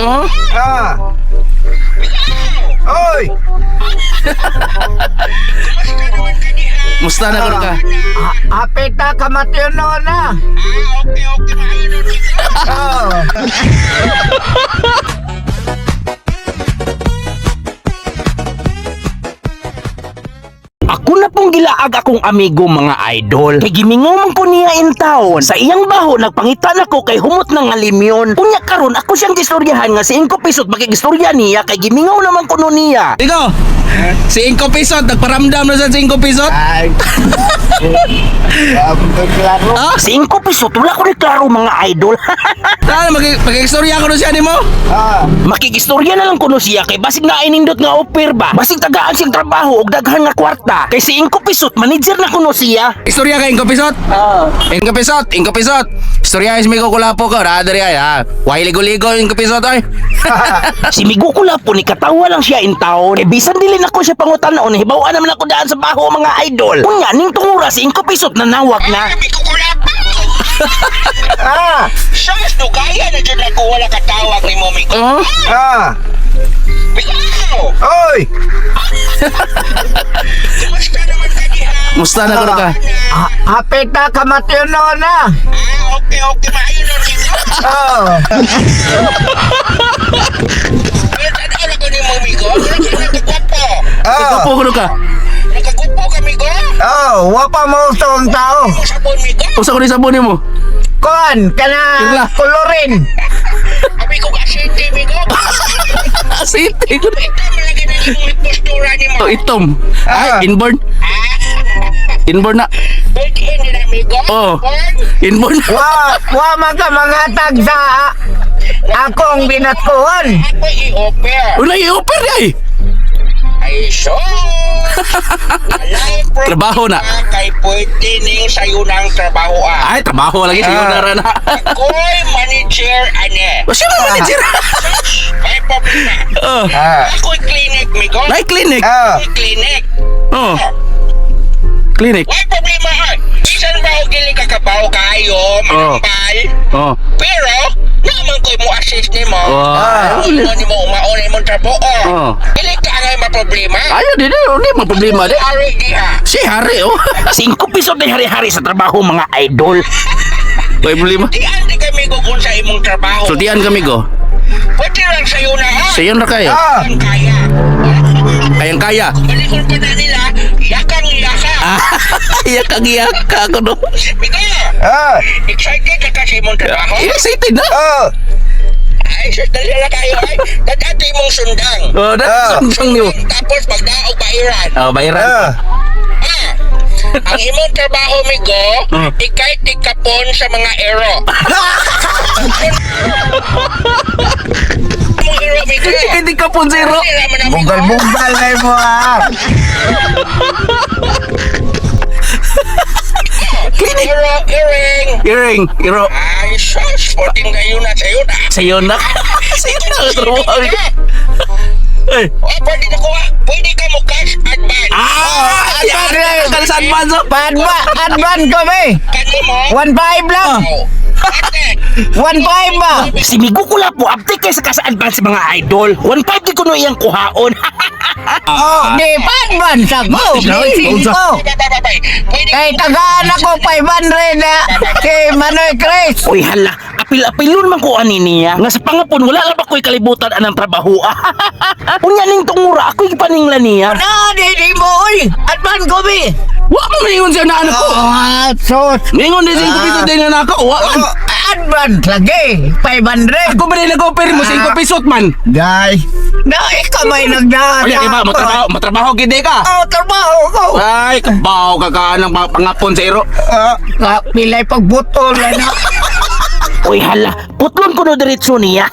Oh? Ah. Oy! Musta na kuno ka? Apit na kamatiyon na. Ah, okay, okay. Maayo na dito. Oh. Ako na pong gilaag akong amigo, mga idol. Kay gimingaw man ko niya in taon. Sa iyang baho nagpangita nako kay humot na nga limyon. Unya karon ako siyang gistoryahan nga 5 pisot makigistorya niya kay gimingaw naman kuno niya. Ikaw, si 5 pisot, nagparamdam na sa 5 pisot. Ay. Ang klaro. Ha? 5 pisot wala ko ni klaro, mga idol. Tara, mag-istorya ko na siya nimo. Ah. Makigistorya na lang kuno siya kay basig na inindot nga offer ba. Basig tagaan siyang trabaho og daghan nga kwarta. Kay si 5 pisot manager na kuno siya. Istorya kay 5 pisot. Ah. 5 pisot, 5 pisot. Istorya is may kukulapo ko. Ra diri ay ha. Way ligo-ligo 5 pisot ay. Si Migo ko po ni katawa lang siya in taon. Eh bisan dili nako siya pangutanon, hibaw naman ako daan sa baho, mga idol. Unya ning tungura si 5 pisot na nawag na. Ay, may kukulapo. Ah. Sus, dugaya na dyan ako wala katawag ni mo, Migo. Oh? Ah. Migo! Oy! Kumusta naman ka diha? Musta na kuno ka? Apit na kamatiyon na. Ah, okay, okay. Maayo na dito. Oh. Pero tanaw na ko ni mo, Migo. Wala ka nagkagwapo. Ikaw Oh. po kuno ka. Nagkagwapo ka, Migo. Oh, wa pa mo ang tao. Mo sabon, Migo. Usa ko ni sabon nimo. Kuan, Pirla. kana kolorin. Abi ko kasente, Migo. Asite ko. Ito malagi na imong postura ni mo. Oh, itom. Ay, Ah. inborn. Inborn na. Built-in nila, Migo. Oh. Born. Inborn. Wa, wa man ka mangatag sa akong binatkuhan. Ako i-offer. Wala i-offer ay. Ay, so. Walay problema Trabaho na. kay pwede ning sayo ng trabaho ah. Ay, trabaho lagi siyo Ah. na ra na. Ako'y manager ane. Wa siya man manager. May problema. Oh. Ah. Ako'y clinic, Migo. Nay clinic. Ah. Ako'y clinic. Oh. Clinic. Way problema ay. Bisan ba og dili ka kabaw kayo, manambal. Oh. Pero, naman ko'y mo assist nimo. Oh. Ah. Mo nimo umaon imong trabaho. Oh. Dili ka angay maproblema. Ayo di di, di mo problema di. Ari diha. Si hari oh. 5 pisot ni hari-hari sa trabaho, mga idol. May problema. Di andi kami kung sa imong trabaho. Sultian kami ko. Pwede lang sayo na ha. Sayon ra kayo. Ah. Ang kaya. Kayang kaya. Balikon pa na nila, yakang yaka. Ah, yakang yaka ko no. Mika, Ah. excited ka kasi imong trabaho? Excited na. Oh. Ay, sus, dali na kayo. Ay, dadati imong sundang. Oh, da Ah. sundang niyo. Tapos pagdaog bairan. Oh, bayaran. Ah. Ah, ang imong trabaho, Migo, ikay tikapon sa mga ero. Imong ero, Migo. Hindi ka po zero. Dili ra man ang Migo. Bunggal-bunggal na mo ah. Clinic. Ero, earring. Earring, iro. Ay, sus, 14 kayo na sa'yo na. Sayon na. Sayon na ang trabaho. Eh. Oh, pwede na kuha. Pwede ka mo cash advance. Ah, advance yan. Kan sa advance. Oh. Paadba, advan kami. Kano mo? 1.5 lang. Oh. Ate, 1.5 ba? Si Migo ko po apte kay sa kasa advance, mga idol. 1.5 di kuno iyang kuhaon. Oh, di pa-advance ako. Blessing ko. bye, bye, bye, bye. Pwede Kay tagaan ako 500 na kay Manoy Chris. Uy hala, apil-apilon man ko ani niya. Nga sa pangapon wala lang ba ko'y kalibutan anang trabaho. Unya ning tungura ako'y gipaningla niya. Na, di mo, oy. Advance ko, bi. Wa man ningon siya na ano ko. Oh, sus. Ningon din 5 piso din na nako. Wa man. Oh, advance lagi. 500. Ako ba rin nag-offer mo 5 pisot man? Day. Na, ikaw may nagdaan. Oy, di ba matrabaho, matrabaho gid ka. Oh, trabaho ko. Ay, kabaw ka ka ng pangapon sa iro. Ah, pilay pagbutol na. Uy hala, putlon ko no diretso niya.